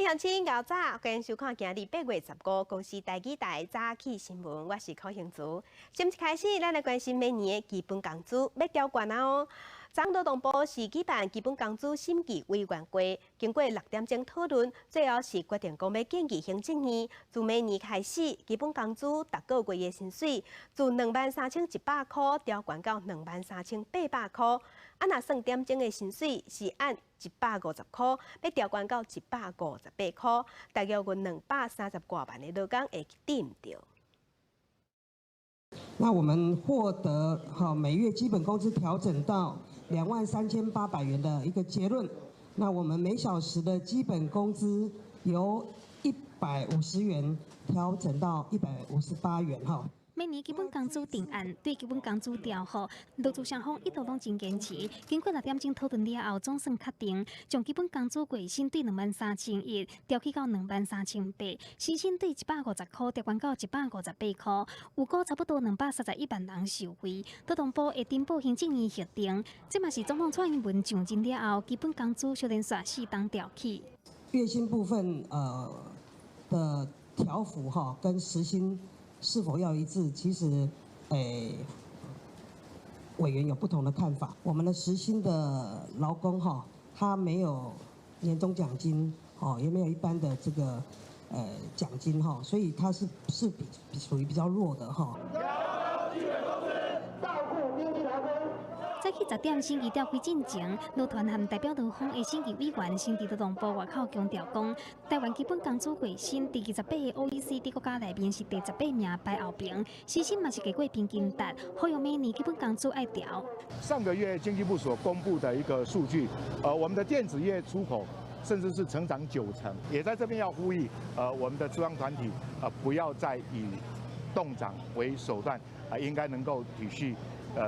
鄉親𠢕早，歡迎收看今日8月15公視台語台早起新聞，我是柯興慈。新一開始，咱來關心每年的基本工資欲調懸啊哦。昨勞動部是舉辦基本工資審議委員會，經過6點鐘討論，最後是決定講欲建議行政院，自明年開始，基本工資逐個月的薪水自23,100箍調懸到23,800箍。啊，若算點鐘的薪水是按150箍，欲調懸到158箍，大約有230外萬的勞工會去頂著。那我們獲得哈每月基本工資調整到23,800元的一個結論。那我們每小時的基本工資由150元調整到158元哈。每年基本工資定案，對基本工資調幅，勞資雙方一度攏真堅持。經過6點鐘討論了後，總算確定將基本工資月薪對23,100調起到23,800，時薪對150箍調懸到158箍，預估差不多231萬人受惠。勞動部會呈報行政院核定，這嘛是總統蔡英文上任了後，基本工資首連續四冬調起。月薪部分的調幅哈，跟時薪是否要一致？其實，委員有不同的看法。我們的時薪的勞工哈，他沒有年終獎金，哦，也沒有一般的這個獎金哈，所以他是比屬於比較弱的哈。早起10點審議調開進前，勞團和代表勞方的審議委員先佇勞動部外口強調講，台灣基本工資月薪佇28個 OECD 國家內面是第18名排後爿，時薪嘛是低過平均值，呼籲每年基本工資愛調。上個月經濟部所公布的一個數據，我們的電子業出口甚至是成長9成，也在這邊要呼籲，我們的資方團體，不要再以凍漲為手段，啊，應該能夠體恤。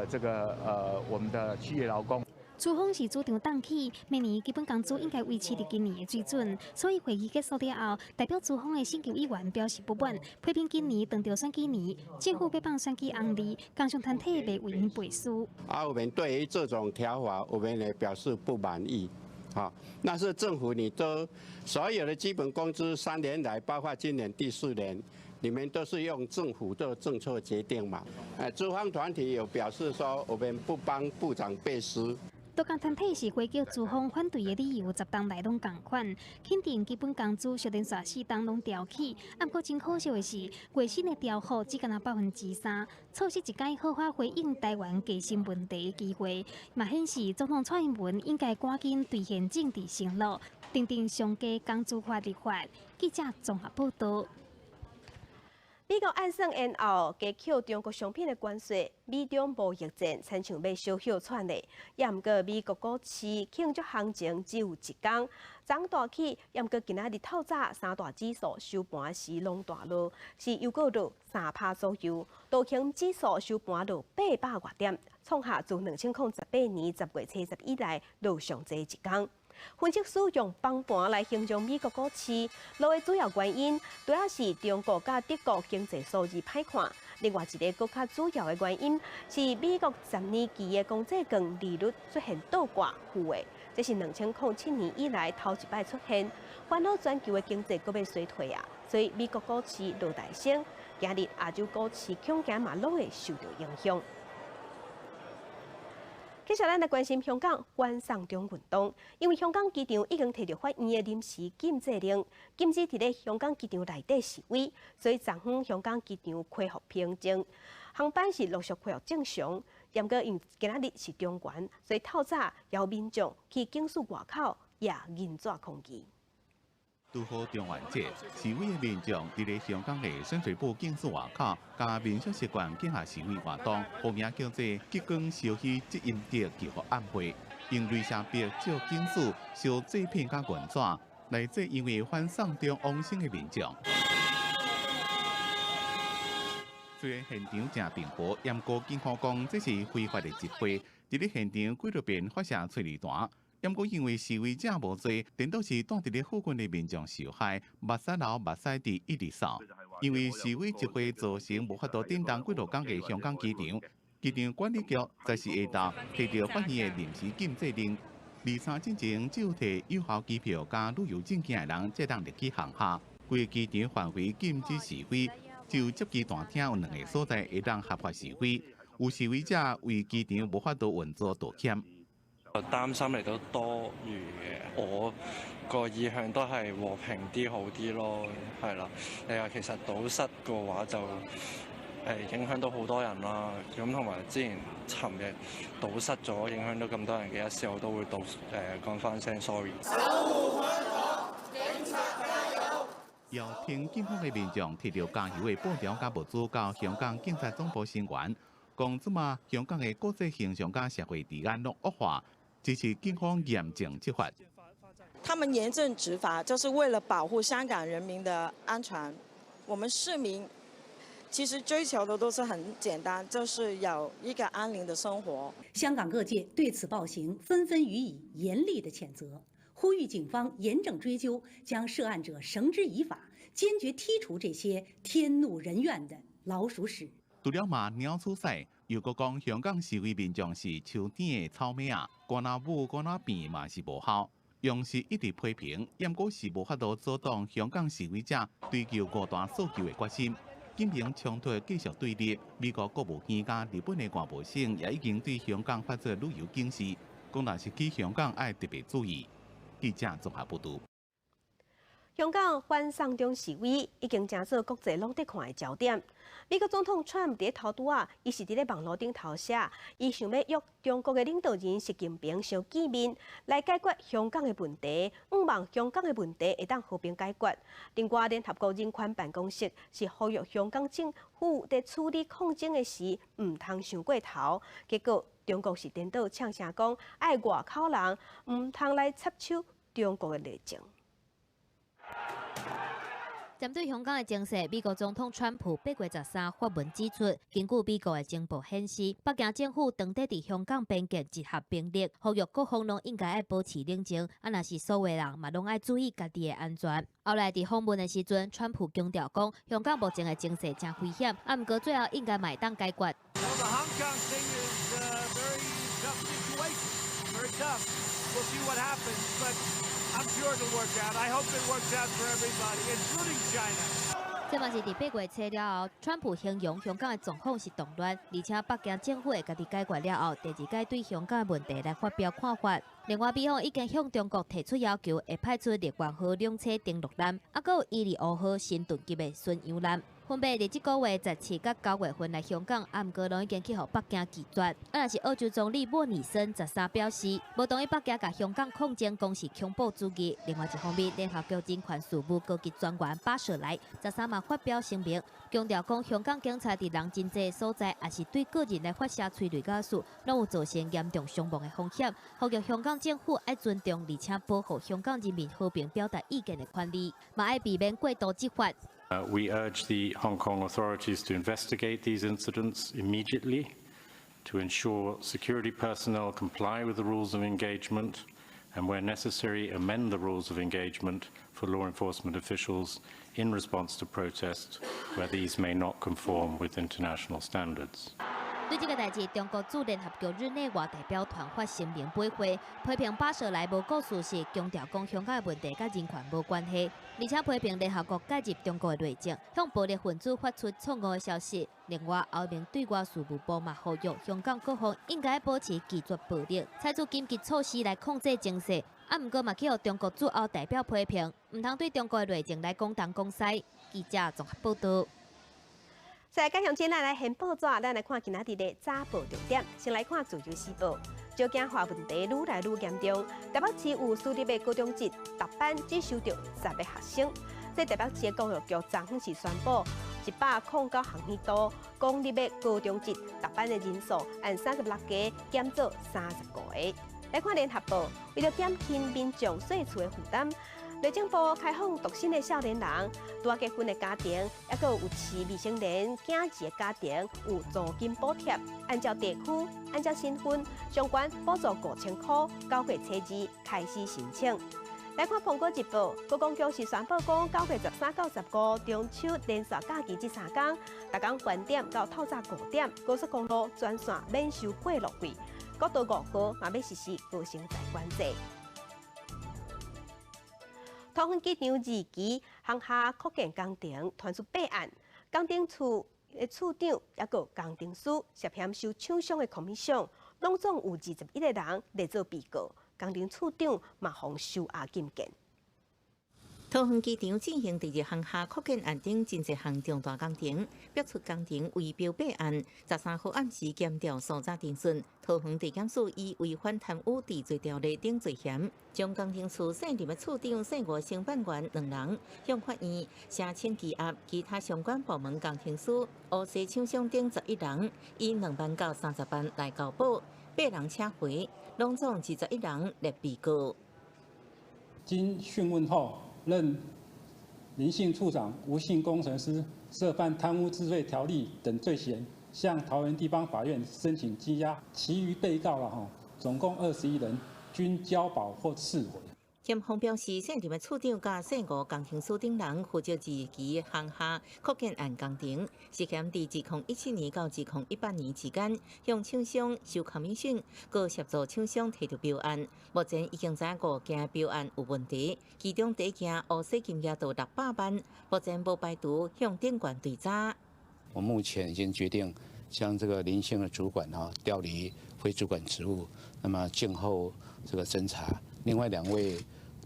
這個我們的企業勞工。資方是主張凍起，明年基本工資應該維持佇今年的水準。所以會議結束了後，代表資方的審議委員表示不滿，批評今年當著選舉年，政府欲放選舉紅利，工商團體袂為𪜶背書。啊，我們對於這種調法，我們也表示不滿意。好，那是政府你都所有的基本工資3年來，包括今年第四年，你們都是用政府的政策決定嘛？資方團體有表示說，我們不幫部長背書。勞工團體是回擊資方反對的理由，10冬來攏仝款，肯定基本工資小連續四冬攏調起。毋過真可惜的是，月薪的調幅只敢若3%，錯失一擺好好回應台灣低薪問題的機會，嘛顯示總統蔡英文應該趕緊兌現政治承諾，訂定上低工資法立法。記者綜合報道。美國按算延後加扣中國商品的關稅，美中貿易戰親像欲小歇喘咧。也毋過美國股市慶祝行情只有一工，漲大起，也毋過今仔日透早三大指數收盤時攏大落，是又閣落3趴左右。道瓊指數收盤落800外點，創下自2018年10月10日以來落上濟一工。分析師用崩盤來形容美國股市落的主要原因，主要是中國佮德國經濟數字歹看。另外一個閣較主要的原因是美國10年期的公債券利率出現倒掛負的，這是2007年以來頭一擺出現，煩惱全球的經濟閣欲衰退啊！所以美國股市落大升，今日亞洲股市恐驚嘛攏會受到影響。接下來，咱來關心香港反送中運動，因為香港機場已經提著法院的臨時禁制令，禁止佇咧香港機場內底示威，所以昨昏香港機場恢復平靜，航班是陸續恢復正常。毋過因為今仔日是中元，所以透早有民眾去警署外口攑銀紙抗議。拄好中元節，示威的民眾佇咧香港的深水埗警署外口，共民俗習慣舉行示威活動，號名叫做“激光燒虛積陰德祈福晚會”，用鐳射筆照警署燒紙片佮銀紙，來祭因為反送中往生的民眾。雖然現場誠平和，毋過警方講這是非法的集會，佇咧現場幾落遍發射催淚彈。毋過因為示威者無濟，顛倒是蹛佇咧附近的民眾受害，目屎流目屎佇一直掃。因為示威集會造成無法度振動幾落工的香港機場，機場管理局在是下晝提著法院的臨時禁制令。二三進前只有提有效機票佮旅遊證件的人，才當入去航廈。規个機場範圍禁止示威，就接機大廳有兩个所在會當合法示威。有示威者為機場無法度運作道歉。擔心嚟到多餘嘅，我個意向都係和平啲好啲咯，係啦。你話其實堵塞嘅話就影響到好多人啦，咁同埋之前尋日堵塞咗，影響到咁多人嘅一時，我都會道講翻聲 sorry。守護香港，警察加油！邀請警方的民眾提著加油的布條佮物資到香港警察總部聲援，講這馬香港的國際形象佮社會治安攏惡化，支持警方嚴正執法。他們嚴正執法，就是為了保護香港人民的安全。我們市民其實追求的都是很簡單，就是有一個安寧的生活。香港各界對此暴行紛紛予以嚴厲的譴責，呼籲警方嚴正追究，將涉案者繩之以法，堅決剔除這些添怒人怨的老鼠屎。除了罵鳥鼠屎，又閣講香港示威民眾是樹頂的草蜢仔，閣若舞閣若變嘛是無效，用是一直批評，毋過是無法度阻擋香港示威者追求五大訴求的決心。金融衝突繼續對立，美國國務院佮日本的外務省也已經對香港發出旅遊警示，講若是去香港愛特別注意。記者綜合報導。香港反送中示威已經成做國際攏佇看的焦點。美國總統川普佇頭拄仔，伊是佇咧網路頂頭寫，伊想欲約中國的領導人習近平相見面，來解決香港的問題，向望香港的問題會當和平解決。另外，聯合國人權辦公室是呼籲香港政府佇處理抗爭的時，毋通傷過頭。結果，中國是顛倒嗆聲講，愛外口人毋通來插手中國的內政。針對香港的情勢，美國總統川普8月13發文指出，根據美國的情報顯示，北京政府當地佇香港邊境集合兵力，呼籲各方攏應該愛保持冷靜，啊，若是所有人嘛攏愛注意家己的安全。後來佇訪問的時陣，川普強調講，香港目前的情勢誠危險，啊，毋過最後應該嘛會當解決。 Well, the Hong Kong thing is a very tough situation, very tough. We'll see what happens, but I'm sure it'll work out. I hope it works out for everybody, including China. 這嘛是佇8月初了後，川普形容香港的狀況是動亂，而且北京政府會家己解決了後，第二擺對香港的問題來發表看法。另外，美方已經向中國提出要求，會派出獵鷹號兩棲登陸艦，啊，閣有伊利歐號神盾級的巡洋艦，分別佇這個月17佮9月份來香港，啊，毋過攏已經去予北京拒絕。啊，若是澳洲總理莫里森十三表示，無同意北京共香港抗爭講是恐怖主義。另外一方面，聯合國人權事務高級專員巴舍萊十三嘛發表聲明，強調講香港警察佇人真濟所在，抑是對個人來發射催淚ガス，攏有造成嚴重傷亡的風險。呼籲香港政府愛尊重，而且保護香港人民和平表達意見的權利，嘛愛避免過度執法。 We urge the Hong Kong authorities to investigate these incidents immediately, to ensure security personnel comply with the rules of engagement, and where necessary, amend the rules of engagement for law enforcement officials in response to protests where these may not conform with international standards. 對這个代誌，中國駐聯合國日內瓦代表團發聲明駁回，批評巴舍萊無顧事實，強調講香港的問題佮人權無關係，而且批評聯合國介入中國的內政，向暴力分子發出錯誤的消息。另外，歐盟對外事務部嘛呼籲香港各方應該保持拒絕暴力，採取緊急措施來控制情勢。啊，毋過嘛去予中國駐歐代表批評，毋通對中國的內政來講東講西。記者綜合報道。再來，鄉親咱來掀報紙，咱來看今仔日的早報重點。先來看《自由時報》，少子化問題愈來愈嚴重。台北市有私立的高中職，逐班只收著10个學生。這台北市的教育局昨昏是宣布，109學年度公立的高中職逐班的人數按36個減做35個。來看聯合報，為著減輕民眾稅厝的負擔，內政部開放獨身的少年人、拄仔結婚的家庭，抑閣有飼未成年囝兒的家庭，有租金補貼，按照地區、按照身份，相關補助5000箍，9月初2開始申請。來看《蘋果日報》，觀光局是宣布講，9月13到15中秋連續假期這3工，逐工原點到透早5點，高速公路全線免收過路費。國道5號嘛欲實施高薪財管制。桃園機場二期航廈擴建工程傳出弊案，工程處的處長抑閣工程師涉嫌收廠商的 commission，攏總有21個人列做被告，工程處長嘛予收押禁見。桃園機場進行第二航廈擴建案頂真濟項重大工程，爆出工程圍標弊案。13號暗時檢調訴查偵訊，桃園地檢署以違反貪污治罪條例等罪嫌，將工程處現任的處長、姓吳承辦員兩人向法院申請羈押，其他相關部門工程師、烏西廠商等11人，以2萬到30萬來交保，八人請回，攏總21人列被告。經訊問後，認林姓處長、吳姓工程師涉犯貪污治罪條例等罪嫌，向桃園地方法院申請羈押。其餘被告啦，總共21人，均交保或釋回。檢方表示，現任的處長佮姓吳工程師等人負責二期航廈擴建案工程，涉嫌佇2017年到2018年期間，向廠商收 commission，閣協助廠商提著標案。目前已經知影五件標案有問題，其中第一件烏色金額到600萬，目前無排除向頂懸追查。我目前已經決定將這個林姓的主管啊調離非主管職務，那麼靜候這個偵查。另外兩位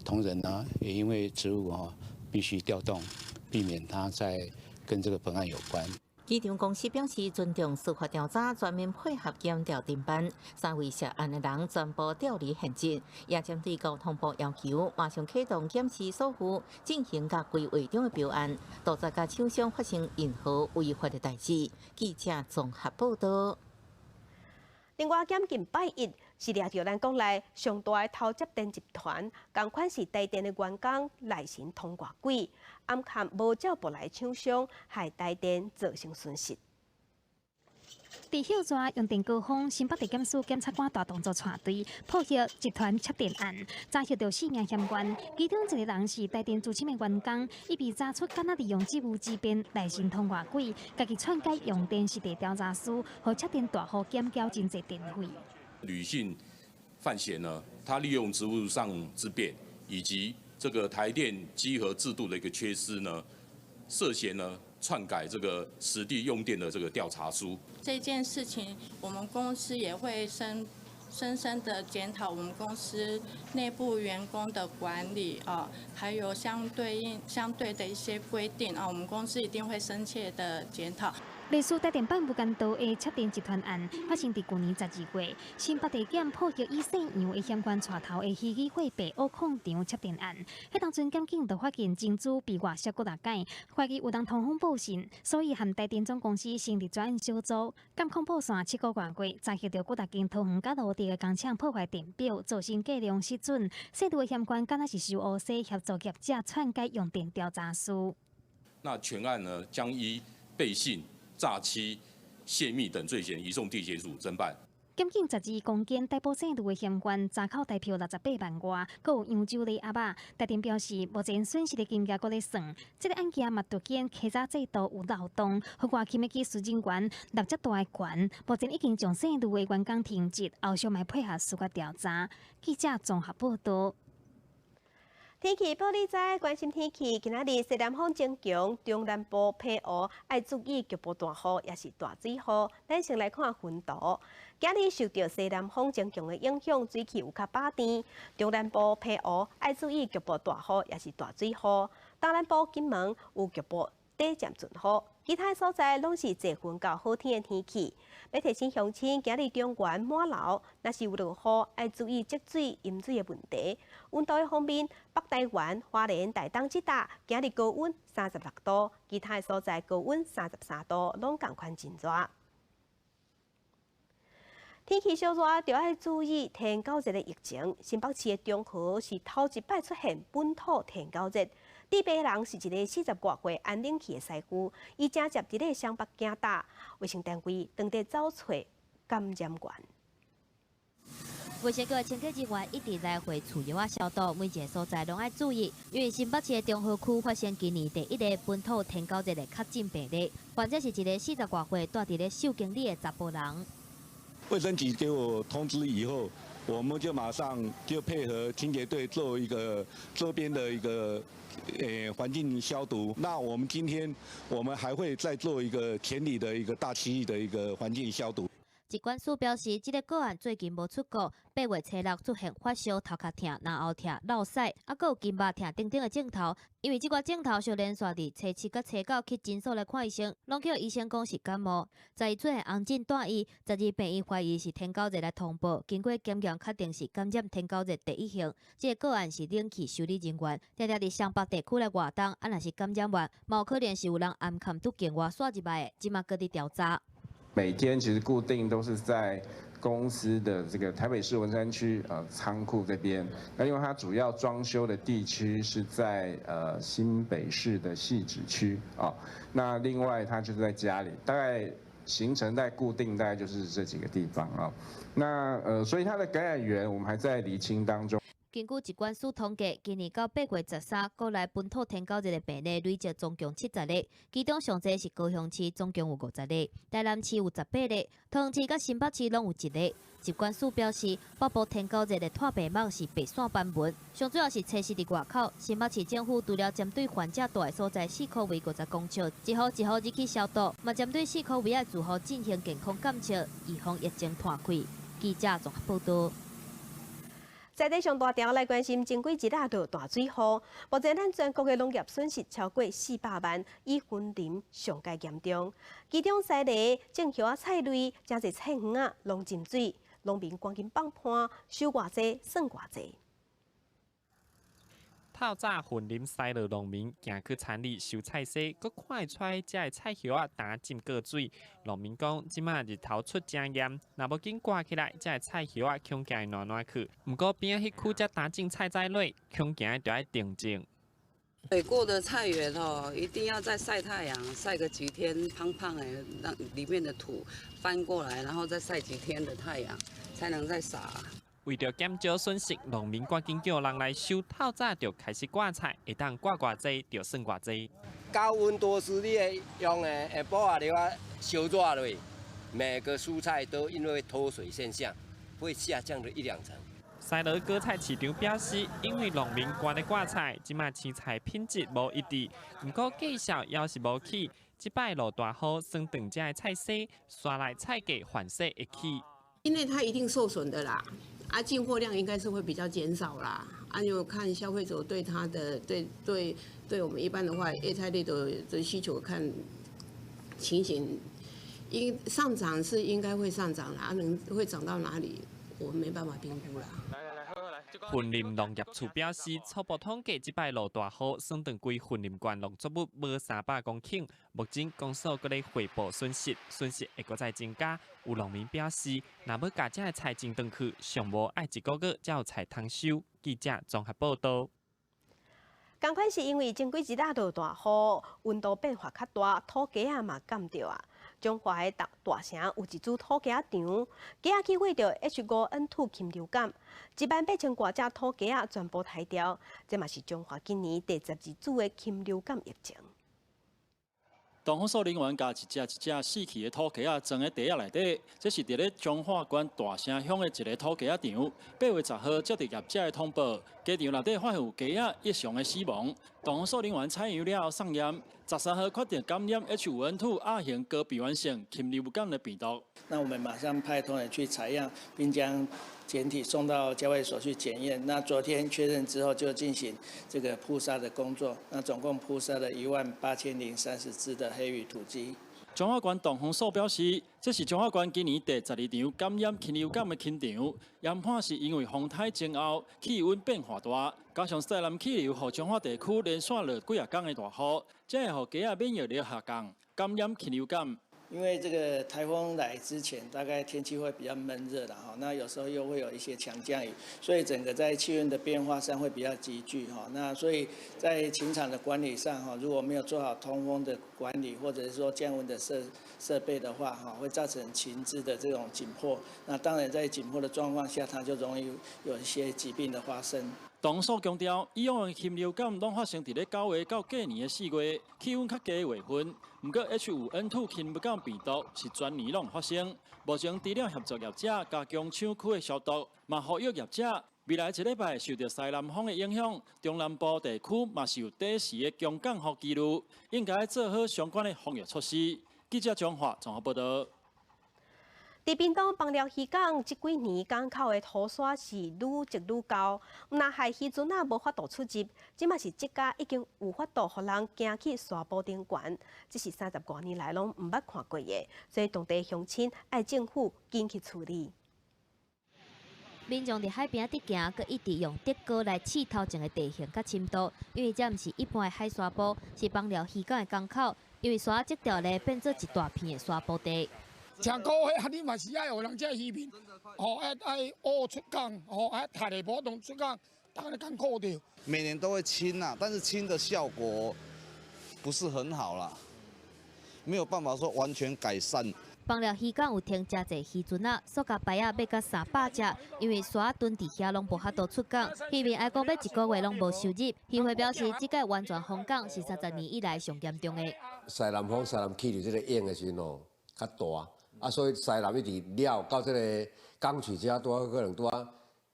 同仁呢，也因為職務啊必須調動，避免他再跟這個本案有關。機場公司表示尊重司法調查，全面配合檢調偵辦。三位涉案的人全部調離現職，也針對交通部要求，馬上啟動檢視所負進行佮規劃中的標案，杜絕佮廠商發生任何違法的代誌。記者綜合報道。另外，檢近拜一是掠著咱國內上大的偷接電集團，仝款是台電的員工賴神通外鬼，暗崁無照簿來廠商，害台電造成損失。佇歇熱用電高峰，新北地檢署檢察官大動作帶隊破獲集團窃電案，查獲著四名嫌犯，其中一個人是台電資深的員工，伊被查出敢若利用職務之便來神通外鬼，家己篡改用電實地調查書，予窃電大戶減繳真濟電費。呂姓范閒呢，他利用職務上之便，以及這個台電稽核制度的一個缺失呢，涉嫌呢篡改這個實地用電的這個調查書。這件事情，我們公司也會深深深的檢討我們公司內部員工的管理啊，還有相對應相對的一些規定啊，我們公司一定會深切的檢討。類似台電辦無間道的窃電集團案發生佇舊年12月，新北地檢破獲以姓楊的嫌犯帶頭的虛擬貨幣挖礦場窃電案。彼當陣檢警就發現情資被外泄幾若擺，懷疑有人通風報信，所以和台電總公司成立專案小組，監控布線7個外月，查獲著幾若間桃園佮蘆竹的工廠破壞電表，造成計量失準。姓呂的嫌犯敢若是受烏西協助業者篡改用電調查書。那全案呢，將依背信、詐欺、泄密等罪嫌移送地檢署偵辦。檢警12公斤逮捕姓呂的嫌犯，查扣台票68萬外，閣有揚州的鴨仔。台電表示，目前損失的金額閣咧算。這个案件嘛，凸顯稽查制度有漏洞，予外勤的技術人員納遮大的權。目前已經將姓呂的員工停職，後續嘛配合司法調查。記者綜合報道。天氣報你知，關心天氣。今仔日西南風增強，中南部澎湖愛注意局部大雨，抑是大水雨。咱先來看雲圖。今日受著西南風增強的影響，水氣有較飽甜。中南部澎湖愛注意局部大雨，抑是大水雨。東南部金門有局部短暫陣雨，其他所在攏是濟雲到好天的天氣。欲提醒鄉親，今日中原滿流，若是有落雨，愛注意積水、淹水的問題。溫度的方面，北台灣、花蓮、台東這搭今日高溫36度，其他的所在高溫33度，攏仝款真熱。天氣燒熱，就愛注意天狗熱的疫情。新北市的中和是頭一擺出現本土天狗熱。致病人是一个40外歲安冷氣的師傅，伊正接佇咧雙北行搭，衛生單位當地走揣感染源。衛生局的清潔人員一直來回厝藥仔消毒，每一个所在攏愛注意，因為新北市的中和區發生今年第一个本土天狗熱的確診病例，患者是一个40外歲住佇咧秀經里的查埔人。衛生局給我通知以後，我們就馬上就配合清潔隊做一個周邊的一個環境消毒。那我們今天我們還會再做一個全里的一個大區域的一個環境消毒。疾管署表示，這个個案最近無出國，8月初六出現發燒、頭殼疼、嚨喉疼、落屎，猶閣有筋肉疼等等的症頭。因為這寡症頭相連續佇初七佮初九去診所來看醫生，攏予醫生講是感冒。11出現紅疹蹛醫，12病院懷疑是天狗熱來通報，經過檢驗確定是感染天狗熱第一型。這个個案是冷氣修理人員，定定佇雙北地區來活動，啊，若是感染源，嘛有可能是有人暗崁拄境外紲入來的，這馬閣佇調查。每天其實固定都是在公司的這個台北市文山區倉庫這邊。那因為它主要裝修的地區是在新北市的汐止區啊。那另外他就是在家裡，大概行程在固定大概就是這幾個地方啊。那所以它的感染源我們還在釐清當中。根據疾管署統計，今年到8月13，國內本土天狗熱的病例累計總共70例，其中上濟是高雄市，總共有50例；台南市有18例，桃園市佮新北市攏有1例。疾管署表示，北部天狗熱的拖病網是白線版本，上主要是測試佇外口。新北市政府除了針對患者蹛的所在4箍圍50公尺，一戶一戶入去消毒，嘛針對4箍圍的住戶進行健康監測，預防疫情拖開。記者綜合報導。在地上大條來關心，前幾日啊落大水雨，目前咱全國的農業損失超過400萬，以雲林上蓋嚴重。其中西螺、種葉仔菜類、誠濟菜園仔攏浸水，農民趕緊放盤，收偌濟算偌濟。透早雲林西螺農民行去田裡收菜荽，閣看會出來遮的菜葉仔焦浸過水。農民講，這馬日頭出誠炎，若無緊掛起來，遮的菜葉仔恐驚會爛爛去。毋過邊仔彼區才焦種菜籽螺，恐驚著愛重種。水過的菜園哦，一定要再曬太陽，曬個幾天，胖胖的，讓裡面的土翻過來，然後再曬幾天的太陽，才能再撒。為著減少損失，農民趕緊叫人來收，透早就開始掛菜，會當掛偌濟就算偌濟。高溫多濕，你會用的下晡啊，就啊燒熱落，每個蔬菜都因為脫水現象，會下降了一兩成。西螺果菜市場表示，因為農民趕咧掛菜，這馬青菜品質無一致，毋過價數猶是無起。這擺落大雨，霜凍遮的菜荽，煞來菜價反勢會起。因為它一定受損的啦。啊，進貨量應該是會比較減少啦。啊，就看消費者對它的對對對我們一般的話，葉菜類的需求看情形，應上漲是應該會上漲啦，啊，能會漲到哪裡，我們沒辦法評估啦。雲林農業處表示，初步統計，這擺落大雨，霜凍規雲林縣農作物無300公頃。目前公所閣咧匯報損失，損失會閣再增加。有農民表示，若欲共遮的菜種轉去，上無愛一個月才有菜通收。記者綜合報導。仝款是因為前幾日啊落大雨，溫度變化較大，土雞仔嘛感著啊。彰化的大城有一處土雞仔場，雞仔去血著 H5N2 禽流感，18000外隻土雞仔全部刣掉，這嘛是彰化今年第12株的禽流感疫情。動保所人員共一隻一隻死去的土雞仔裝佇袋仔內底，這是佇咧彰化縣大城鄉的一个土雞仔場。8月10號接著業者的通報，雞場內底發現有雞仔異常的死亡。動保所人員採樣了後送驗，13號確定感染 H5N2 亞型高病原性禽流感的病毒。那我們馬上派同仁去採樣，並將檢體送到交衛所去檢驗。那昨天確認之後，就進行這個撲殺的工作。那總共撲殺了18030隻的黑羽土雞。彰化縣動防所表示，這是彰化縣今年第12場感染禽流感的禽場。研判是因為風颱前後氣溫變化大，加上西南氣流，予彰化地區連續落幾仔工的大雨，才會予雞仔免疫力下降，感染禽流感。因為這個颱風來之前，大概天氣會比較悶熱啦，哈，那有時候又會有一些強降雨，所以整個在氣溫的變化上會比較急劇，哈，那所以在禽場的管理上，哈，如果沒有做好通風的管理，或者是說降溫的設備的話，哈，會造成禽隻的這種緊迫。那當然在緊迫的狀況下，它就容易有一些疾病的發生。董所強調，以往的禽流感攏發生佇咧9月到過年的4月，氣溫較低的月份。毋過 H5N2 禽流感病毒是全年攏發生。目前除了協助業者加強廠區的消毒，嘛呼籲業者未來一禮拜受著西南風的影響，中南部地區嘛是有短時的強降雨機率，應該做好相關的防疫措施。記者張華綜合報道。佇屏東枋寮漁港，這幾年港口的土沙是愈積愈厚，毋但害漁船仔無法度出入，這馬是這家已經有法度予人行去沙埔頂懸，這是30外年來攏毋捌看過的，所以當地鄉親愛政府緊去處理。民眾佇海邊仔佇行，閣一直用竹篙來試頭前的地形佮深度，因為這毋是一般的海沙埔，是枋寮漁港的港口，因為沙積著咧，變做一大片的沙埔地。誠可惜，啊！你嘛是愛予人這漁民，吼愛愛挖出港，吼愛抬來波動出港，逐家艱苦著。每年都會清啊，但是清的效果不是很好啦，沒有辦法說完全改善。枋寮漁港有停誠濟漁船仔，塑膠排仔欲到300隻，因為沙囤佇遐攏無法度出港，漁民哀講欲一個月攏無收入。漁會表示，這擺完全封港是30年以來上嚴重的。西南風、西南氣流這个湧的時陣哦，較大，啊，所以西南一直了到這个港區遮，拄仔可能拄仔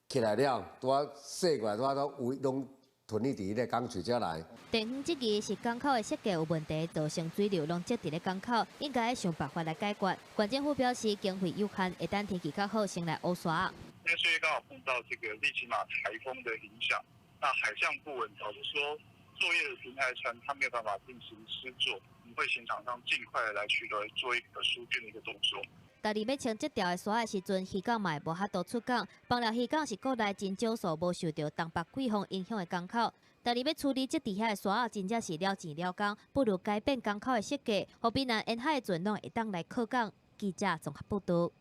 起來了，拄仔洗過來，拄仔都有攏囤佇彼个港區遮來。地方質疑是港口的設計有問題，造成水流攏積佇咧港口，應該想辦法來解決。縣政府表示經費有限，會等天氣較好先來挖沙。因為所以剛好碰到這個利奇馬颱風的影響，那海象不穩，導致說作業的平台船它沒有辦法進行施作，我們會請廠商盡快來去來做一個疏浚的一個動作。但佇欲清這條的沙的時陣，漁港嘛會無法度出港。枋寮漁港是國內真少數無受著東北季風影響的港口。但佇欲處理這佇遐的沙真正是了錢了工，不如改變港口的設計，予避難沿海的船攏會當來靠港。記者綜合報道。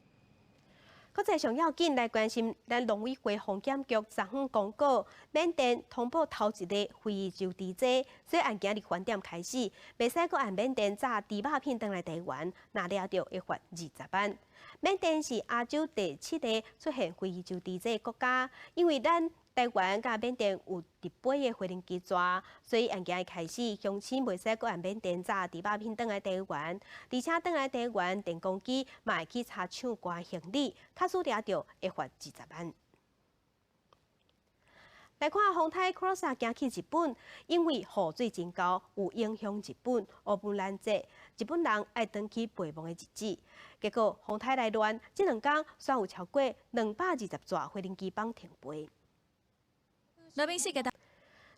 國際上要緊來關心，咱農委會防檢局昨昏公告，緬甸通報頭一例非洲豬災，所以按今日晚點開始，袂使閣按緬甸紮豬肉片轉來台灣，若掠著會罰20萬。緬甸是亞洲第七個出現非洲豬災國家，因為咱台灣佮緬甸有直飛的飛行機逝，所以按今日開始，鄉親袂使閣按緬甸紮豬肉片轉來台灣，而且轉來台灣電公機嘛會去查搶掛行李，假使掠著會罰二十萬。來看風颱 Krosa 行去日本，因為雨水真厚，有影響日本お盆難節，日本人愛轉去陪墓的日子。結果風颱來亂，這兩工煞有超過220座飛行機班停飛。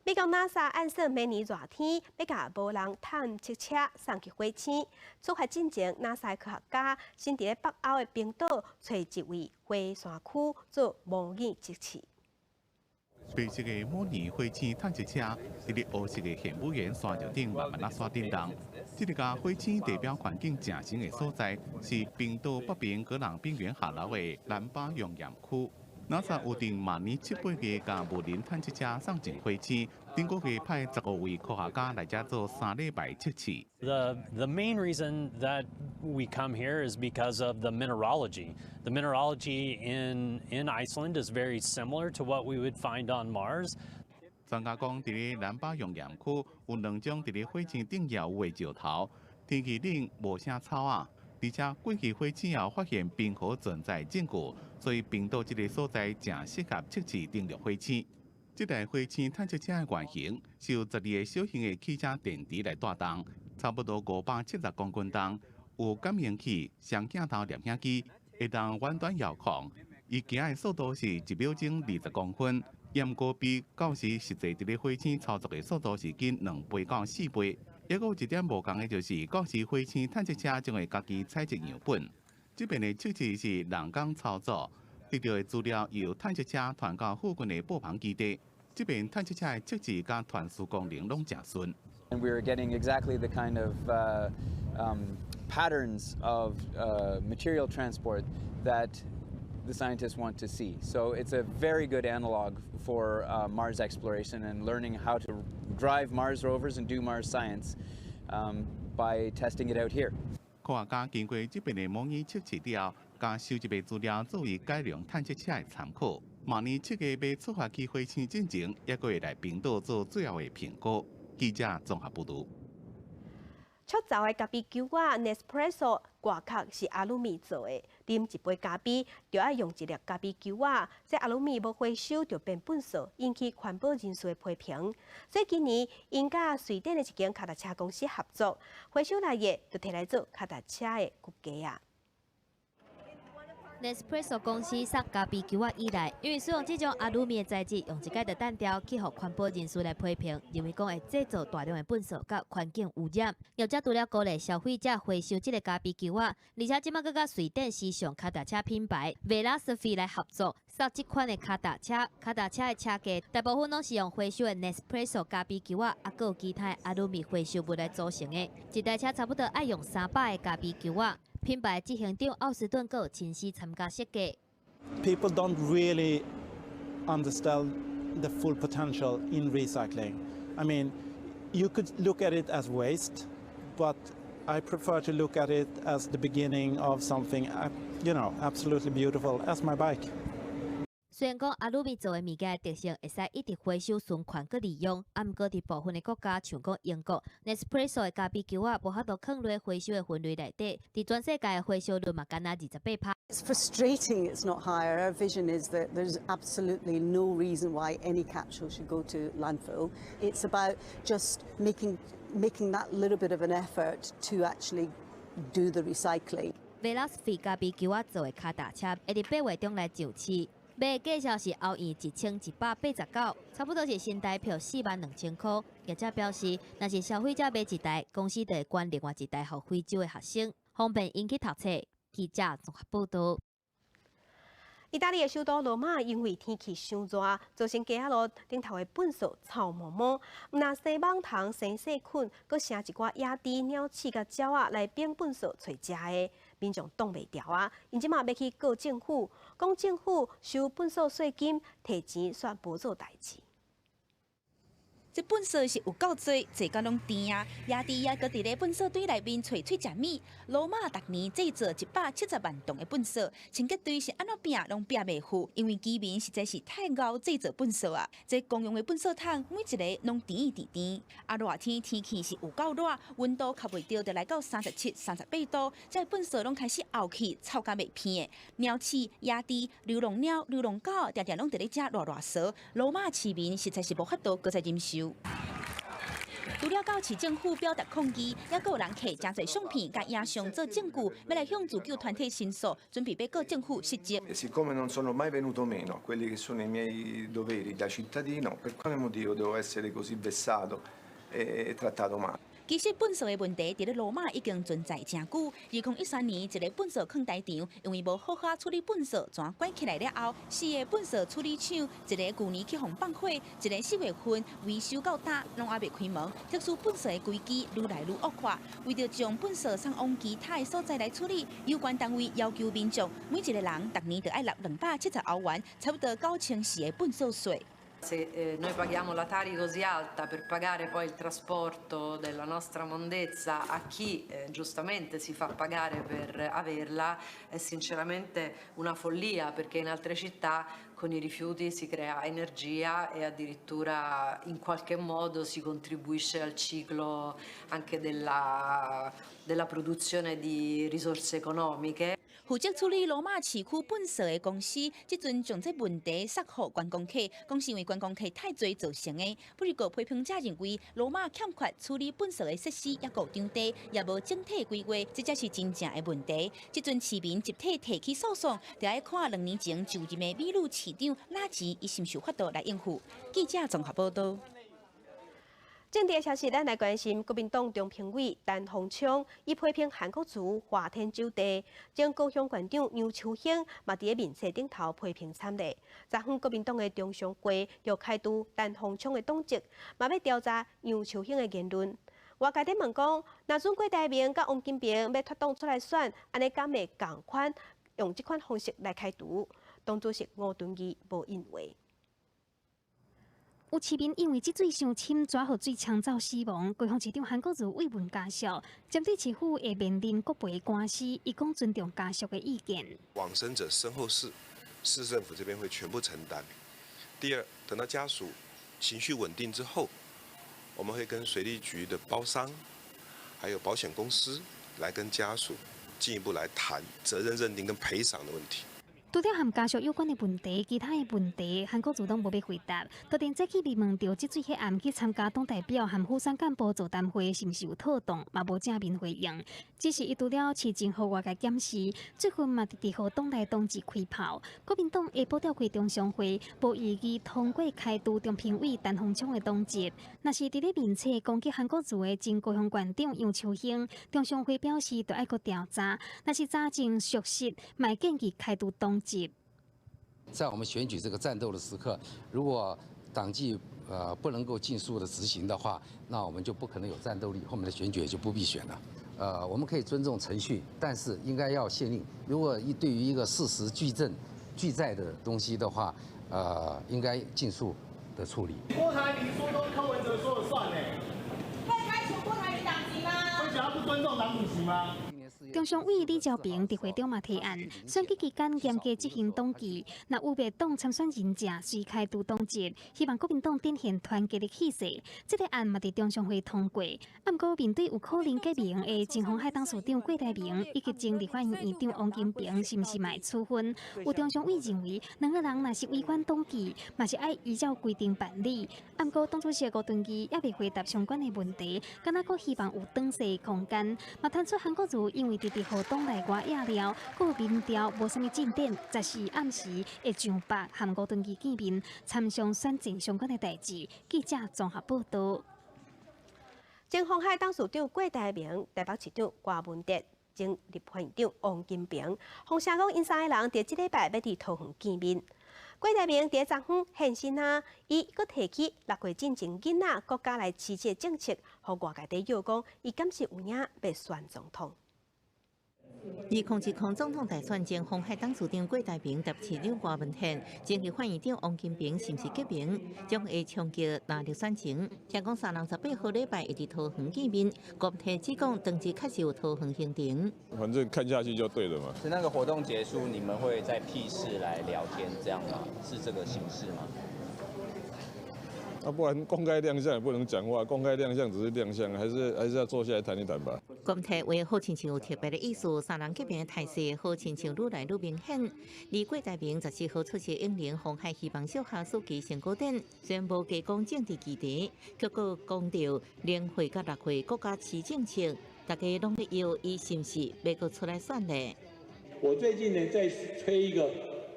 美國 NASA 按算明年熱天欲共無人探測車送去火星。出發進前，NASA 科學家先佇咧北歐的冰島揣一位火山區做模擬測試。白色的模擬火星探測車，佇咧烏色的玄武岩山石頂慢慢仔煞振動。這个佮火星地表環境誠像的所在，是冰島北邊格朗冰原下流的南巴熔岩區。NASA 預定明年七八月，共無人探測車送進火星，頂個月派15位科學家來遮做3禮拜測試。 The main reason that we come here is because of the mineralogy. The mineralogy in Iceland is very similar to what we would find on Mars. 專家講，佇咧南巴熔岩區有兩種佇咧火星頂也有的石頭，天氣冷無啥草仔，而且過去火星也發現冰河存在證據，所以冰島這个所在誠適合測試登陸火星。這台火星探測車的原型是由12個小型的汽車電池來帶動，差不多570公斤重，有感應器、雙鏡頭攝影機，會當遠端遙控。伊行的速度是1秒鐘20公分，毋過比到時實際佇咧火星操作的速度是緊2倍到4倍。抑閣有一點無仝的就是，到時火星探測車將會家己採集樣本。這邊的測試是人工操作，得著的資料由探測車傳到附近的布防基地。這邊探測車的測試佮傳輸功能攏誠順。 And we are getting exactly the kind of patterns of material transport that the scientists want to see. So it's a very good analog for Mars exploration and learning how to drive Mars rovers and do Mars science by testing it out here. 科學家經過這邊的模擬測試了後，共收集的資料作為改良探測車的參考。明年7月欲出發去火星進前，猶閣會來冰島做最後的評估。記者綜合報導。出走的咖啡球仔 Nespresso 外殼是阿魯米做的，啉一杯咖啡就愛用一粒咖啡球仔，這阿魯米無回收就變糞掃，引起環保人士的批評。所以今年𪜶佮瑞典的一間跤踏車公司合作，回收來的就提來做跤踏車的骨架啊。 Nespresso 公司送咖啡球仔以來，因為使用這種阿魯米的材質，用一擺就單調，去予環保人士來批評，認為講會製造大量的糞掃佮環境污染。業者除了鼓勵消費者回收這个咖啡球仔，而且這馬閣佮瑞典時尚跤踏車品牌 Velosophy 來合作，送這款的跤踏車。跤踏車的車架大部分攏是用回收的 Nespresso 咖啡球仔，啊，閣有其他的阿魯米回收物來組成的。一台車差不多愛用300个咖啡球仔。品牌執行長奧斯頓閣有親自參加設計。 People don't really understand the full potential in recycling. I mean, you could look at it as waste, but I prefer to look at it as the beginning of something absolutely beautiful, as my bike. 雖然講阿魯米做的物件的特性會使一直回收循環閣利用，啊，毋過佇部分的國家，像講英國，Nespresso 的咖啡球仔無法度囥落回收的分類內底，佇全世界的回收率嘛，干焦28%。 It's frustrating it's not higher. Our vision is that there's absolutely no reason why any capsule should go to landfill. It's about just making that little bit of an effort to actually do the recycling. Velosophy 咖啡球仔做的跤踏車，會佇8月中來上市。賣的價數是歐元1189，差不多是新台票42,000箍。業者表示，若是消費者買一台，公司就會捐另外一台予非洲的學生，方便𪜶去讀冊。記者綜合報導。意大利的首都羅馬因為天氣傷熱，造成街仔路頂頭的糞掃臭毛毛。毋但生蠓蟲、生細菌，閣生一寡野豬、鳥鼠佮鳥仔來反糞掃揣食的，民眾擋袂牢啊！𪜶這馬欲去告政府，講政府收糞掃稅金，提錢煞無做代誌。這糞掃是有夠濟，濟到攏甜啊！野豬也閣佇咧糞掃堆內面揣喙食物。羅馬逐年製造170萬噸的糞掃，清潔隊是按怎拚攏拚袂赴，因為居民實在是太𠢕製造糞掃啊！這公用的糞掃桶每一个攏甜甜甜。啊，熱天天氣是有夠熱，溫度較袂著就來到37、38度，這糞掃攏開始漚去，臭甲袂鼻的。鳥鼠、野豬、流浪貓、流浪狗，定定攏佇咧遮賴賴趖。羅馬市民實在是無法度閣再忍受。除了到市政府表達抗議，猶閣有人摕誠濟相片佮影像做證據，欲來向自救團體申訴，準備欲告政府失職。 Siccome non sono mai venuto meno a quelli che sono i miei doveri da cittadino, per quale motivo devo essere così vessato e trattato male? 其實糞掃的問題佇咧羅馬已經存在誠久。2013年，一个糞掃囥台場，因為無好好處理糞掃，全關起來了後，四个糞掃處理廠，一个舊年去予放火，一个4月份維修到今攏猶未開門。特殊糞掃的危機愈來愈惡化。為著將糞掃送往其他的所在來處理，有關單位要求民眾每一個人逐年著愛納270歐元，差不多9400的糞掃稅。 Se noi paghiamo la Tari così alta per pagare poi il trasporto della nostra mondezza a chi giustamente si fa pagare per averla è sinceramente una follia, perché in altre città con i rifiuti si crea energia e addirittura in qualche modo si contribuisce al ciclo anche della produzione di risorse economiche. 負責處理羅馬市區糞掃的公司，這陣將這問題捒予觀光客，講是因為觀光客太濟造成的。不過批評者認為，羅馬欠缺處理糞掃的設施，猶閣場地，也無整體規劃，這才是真正的問題。這陣市民集體提起訴訟，就愛看兩年前就任的美女市長拉吉，伊是毋是有法度來應付。記者綜合報導。政治消息，咱來關心國民黨中評委陳鴻昌，伊批評韓國瑜花天酒地，前高雄縣長楊秋興嘛佇咧面冊頂頭批評慘烈。昨昏國民黨的中常會就開除陳鴻昌的黨籍，嘛欲調查楊秋興的言論。外界咧問講，若準郭台銘佮王金平欲脫黨出來選，按呢敢會仝款用這款方式來開除？黨主席吳敦義無應話。有市民因為積水傷深，抓予水沖走死亡。高雄市長韓國瑜慰問家屬，針對市府會面臨國賠官司，伊講尊重家屬的意見。往生者身後事市政府這邊會全部承擔。第二，等到家屬情緒穩定之後，我們會跟水利局的包商，還有保險公司來跟家屬進一步來談責任認定跟賠償的問題。除了和家屬有關的問題，其他的問題，韓國瑜攏無欲回答。當陣早起被問著這水彼暗去參加黨代表和輔選幹部座談會，是毋是有妥當，嘛無正面回應。只是伊除了市政予外界檢視，最近嘛直直予黨內同志開炮。國民黨下晡召開中常會，無異議通過開除中評委陳鴻昌的黨籍。若是佇咧面冊攻擊韓國瑜的前高雄縣長楊秋興，中常會表示著愛閣調查，若是查證屬實，嘛會建議開除黨籍。在我們選舉這個戰鬥的時刻，如果黨紀不能夠盡速的執行的話，那我們就不可能有戰鬥力，後面的選舉也就不必選了。我們可以尊重程序，但是應該要限令。如果一對於一個事實俱證俱在的東西的話，應該盡速的處理。郭台銘說都柯文哲說了算呢？會開除郭台銘黨籍嗎？會想要不尊重黨主席嗎？中常委李昭平佇會中嘛提案，選舉期間嚴格執行黨紀，若有別黨參選人者，隨開除黨籍，希望國民黨展現團結的氣勢。這個案嘛佇中常會通過。啊，毋過面對有可能結盟的前鴻海董事長郭台銘以及前立法院院長王金平，是毋是嘛會處分？有中常委認為，兩个人若是違反黨紀，嘛是愛依照規定辦理。啊，毋過黨主席吳敦義猶未回答相關的問題，敢若閣希望有轉勢空間，嘛傳出韓國瑜因為直直予黨內外壓了，閣有民調無啥物進展，14暗時會上北和吳敦義見面，參詳選戰相關的代誌。記者綜合報導。前鴻海董事長郭台銘、台北市長柯文哲、前立法院長王金平，風聲講𪜶三个人佇這禮拜欲佇桃園見面。郭台銘佇昨昏現身啊，伊閣提起6月進前囡仔國家來飼這政策，予外界咧臆講，伊敢是有影欲選總統。2020總統大選前，鴻海董事長郭台銘、台北市長柯文哲、前立法院長王金平是毋是結盟，將會衝擊藍綠選情。聽講三人18號禮拜會佇桃園見面，郭台只講當時確實有桃園行程。反正看下去就對了嘛。是那個活動結束，你們會在屁事來聊天，這樣嗎？是這個形式嗎？啊，不然公開亮相也不能講話，公開亮相只是亮相，還是要坐下來談一談吧。郭台話好親像有特別的意思，三人結盟的態勢好親像愈來愈明顯。而郭台銘14號出席永齡鴻海希望小學暑期成果展，雖然無加講政治議題，卻閣講著0歲佮6歲國家飼政策，大家攏咧臆伊是毋是欲閣出來選咧？我最近呢在催一個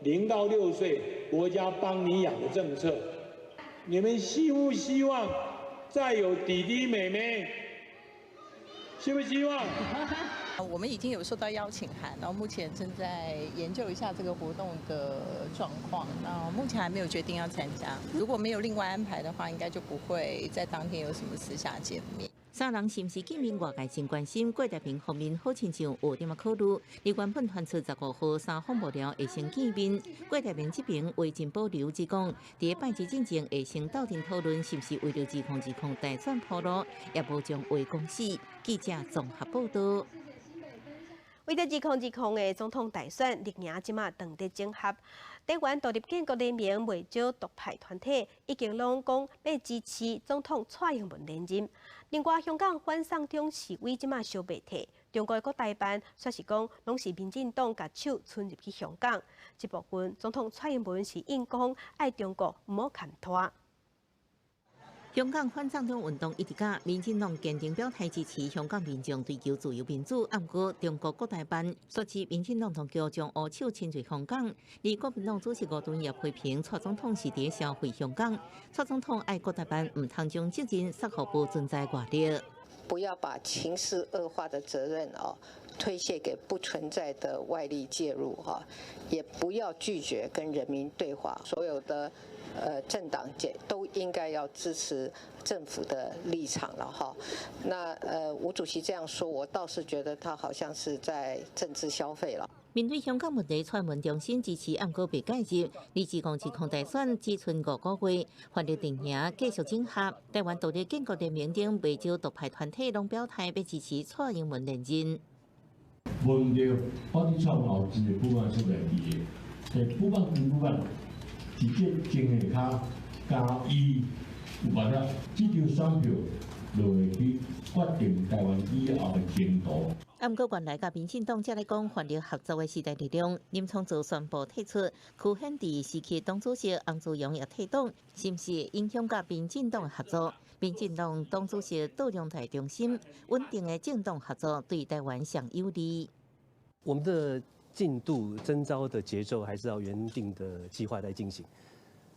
0到6歲國家幫你養的政策。你們希不希望再有弟弟妹妹？希不希望？我們已經有收到邀請函，然後目前正在研究一下這個活動的狀況。那目前還沒有決定要參加。如果沒有另外安排的話，應該就不會在當天有什麼私下見面。三人是毋是見面？外界真關心。郭台銘方面好親像有點仔考慮。而原本傳出15號三方幕僚會先見面，郭台銘這邊話真保留，只講佇拜一進前會先鬥陣討論，是毋是為著2020大選鋪路，也無將話講死。記者綜合報導。為著2020的總統大選，綠營這馬當佇整合，台灣獨立建國聯盟袂少獨派團體已經攏講欲支持總統蔡英文連任。另外，香港反送中示威這馬燒袂退，中國國台辦煞是講，攏是民進黨共手伸入去香港。這部分總統蔡英文是應講，愛中國毋好牽拖。香港反送中運動一直甲民進黨堅定表態支持香港民眾追求自由民主，毋過中國國台辦說指民進黨當局將烏手伸入香港，而國民黨主席吳敦義批評蔡總統是佇消費香港，蔡總統愛國台辦毋通將責任卸予無存在外力。不要把情勢惡化的責任哦推卸給不存在的外力介入哈，也不要拒絕跟人民對話，所有的政黨界都應該要支持政府的立場了哈。那吳主席這樣說，我倒是覺得他好像是在政治消費了。面對香港問題，蔡英文重申支持，毋過袂介入。2020大選只賰5個月，泛綠陣營繼續整合。台灣獨立建國聯盟頂袂少獨派團體攏表態欲支持蔡英文連任。問題，我佇創後一個部分出來佇的，第五万跟五万，直接前下跤加伊有办法，這張選票就會去決定台灣以後的前途。啊，毋過原來佮民進黨才咧講泛綠合作的時代力量，林昶佐宣布退出，區顯智時期黨主席洪慈庸也退黨，是毋是影響佮民進黨的合作？民進黨黨主席杜龍台重申，穩定的政黨合作對台灣上有利。我們的進度徵召的節奏還是要原定的計劃來進行。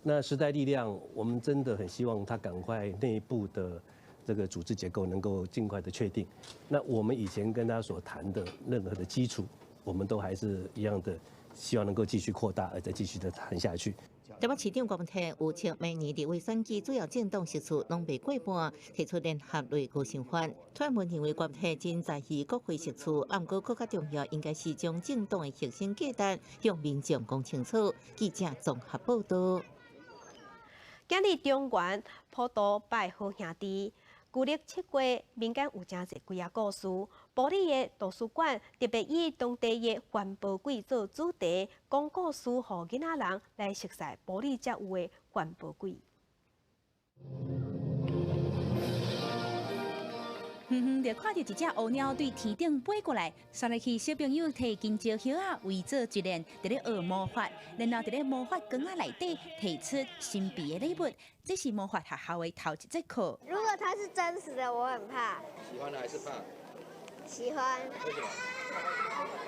那時代力量，我們真的很希望他趕快內部的這個組織結構能夠盡快的確定。那我們以前跟他所談的任何的基礎，我們都還是一樣的，希望能夠繼續擴大，而再繼續的談下去。台北市長郭文泰預測，明年立委選舉主要政黨席次攏袂過半，提出聯合內閣想法。推文認為郭文泰真在意國會席次，毋過閣較重要，應該是將政黨的核心價值向民眾講清楚。記者綜合報道。今日中原普渡拜好兄弟，舊曆7月民間有誠濟鬼仔故事。埔里的圖書館特別以當地的環保鬼做主題，講故事，予囡仔人來熟悉埔里才有的環保鬼。遠遠就看著一隻烏鳥對天頂飛過來，紲落去小朋友提金蕉葉仔圍做一鏈，佇咧學魔法，然後佇咧魔法缸仔內底提出神秘的禮物。這是魔法學校的頭一節課。如果它是真實的，我很怕。喜歡還是怕？喜歡。為什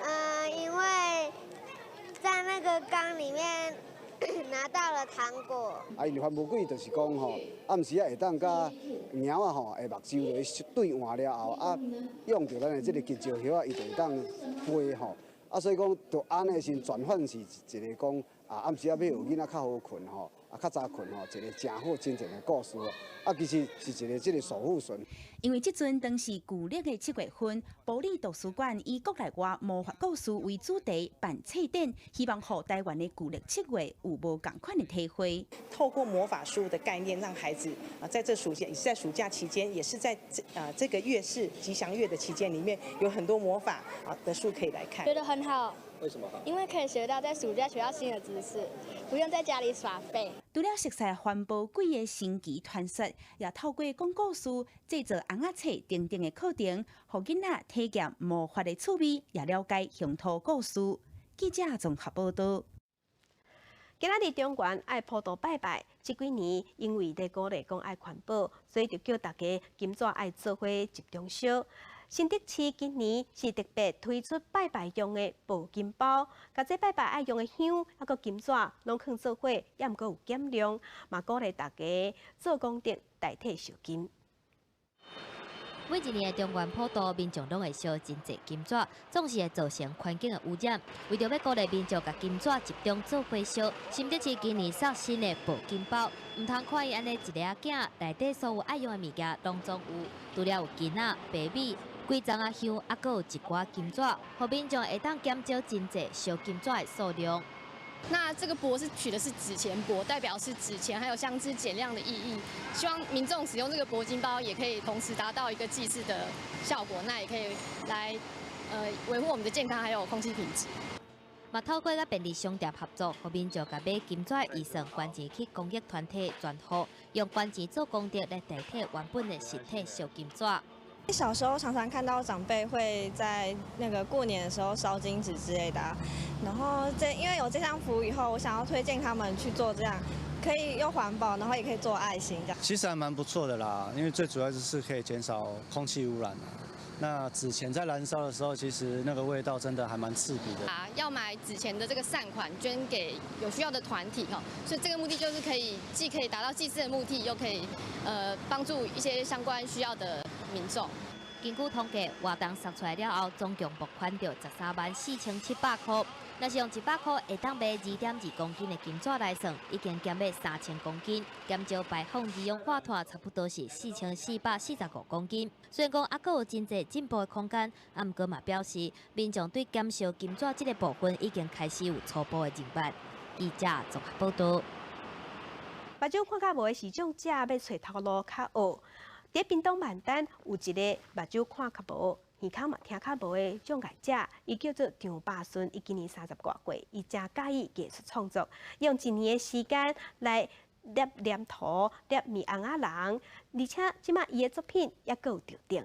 麼？因為在那個缸裡面拿到了糖果。啊，因為環保鬼就是講吼，暗時仔會當佮貓仔吼，的目睭落去對換了後，啊，用著咱的這個金蕉葉仔，伊就會當飛吼。啊，所以講，就按呢時轉換是一個講，啊，暗時仔要予囡仔較好睏吼，啊，較早睏吼，一個誠好真正的故事。啊，其實是一個這個守護神。因為這陣當是舊曆的7月份，埔里圖書館以國內外魔法故事為主題辦冊展，希望予台灣的舊曆7月有無仝款的體會。透過魔法書的概念，讓孩子啊，在這暑假，也是在暑假期間，也是在這個月是吉祥月的期間裡面，有很多魔法啊的書可以來看。覺得很好。為什麼好？因為可以學到在暑假學到新的知識，不用在家裡耍廢。除了熟悉環保鬼的神奇傳說，也透過講故事、製作尪仔冊等等的課程，予囡仔體驗魔法的趣味，也了解鄉土故事。記者綜合報道。今仔日中原愛普渡拜拜，這幾年因為咧鼓勵講愛環保，所以就叫大家金紙愛做伙集中燒。新竹市今年是特別推出拜拜用的箔金包，共這拜拜愛用的香，抑閣金紙攏囥做伙，抑毋過有減量，嘛鼓勵大家做功德代替燒金。每一年的中元普渡，民眾攏會燒真濟金紙，總是會造成環境的污染。為著欲鼓勵民眾共金紙集中做伙燒，新竹市今年送新的箔金包，毋通看伊按呢一个仔囝，內底所有愛用的物件攏總有，除了有金仔、白米、幾叢仔香，猶閣有一寡金紙，予民眾會當減少真濟燒金紙的數量。那這個箔是取的是紙錢箔，代表是紙錢還有香脂減量的意義。希望民眾使用這個箔金包，也可以同時達到一個祭祀的效果，那也可以來維護我們的健康還有空氣品質。嘛透過佮便利商店合作，予民眾共買金紙預算捐錢去公益團體捐予，用捐錢做功德來代替原本的實體燒金紙。小時候常常看到長輩會在那個過年的時候燒金紙之類的，然後因為有這項服務以後，我想要推薦他們去做這樣，可以又環保，然後也可以做愛心這樣。其實還蠻不錯的啦，因為最主要就是可以減少空氣污染。那紙錢在燃燒的時候，其實那個味道真的還蠻刺鼻的。啊，要買紙錢的這個善款捐給有需要的團體哈，所以這個目的就是可以既可以達到祭祀的目的，又可以幫助一些相關需要的民眾。根據統計，活動釋出來了後，總共募款著134,700塊。若是用100塊會當買2.2公斤的金紙來算，已經減買3000公斤，減少排放二氧化碳差不多是4445公斤。雖然講猶閣有真濟進步的空間，啊，毋過嘛表示，民眾對減少金紙這個部分已經開始有初步的認識。記者綜合報道。目睭看較無的視障者欲揣頭路較學。佇屏東萬丹有一个目睭看較無，耳孔嘛听较无的障碍者，伊叫做张百顺，伊今年30外岁，伊诚佮意艺术创作，用一年的时间来捏黏土、捏面尪仔人，而且这马伊的作品犹阁有得奖。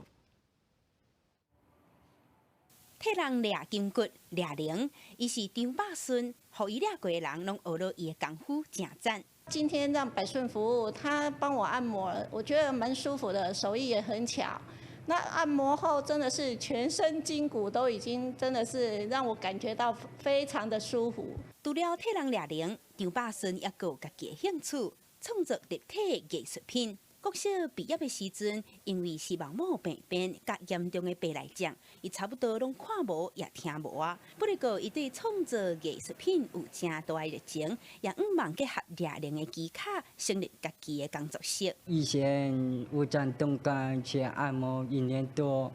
替人掠筋骨、掠灵，伊是张百顺，予伊掠过的人拢学了伊的功夫，诚赞。今天让百顺服务，他帮我按摩，我觉得蛮舒服的，手艺也很巧。那按摩后真的是全身筋骨都已经真的是让我感觉到非常的舒服。除了替人掠灵，张百顺犹阁有家己的兴趣，创作立体艺术品。国小毕业的时阵，因为视网膜病变佮严重的白内障，伊差不多拢看无也听无啊。不过，伊对创作艺术品有诚大的热情，也向望结合掠灵的技巧，成立家己的工作室。以前我在东港去按摩一年多，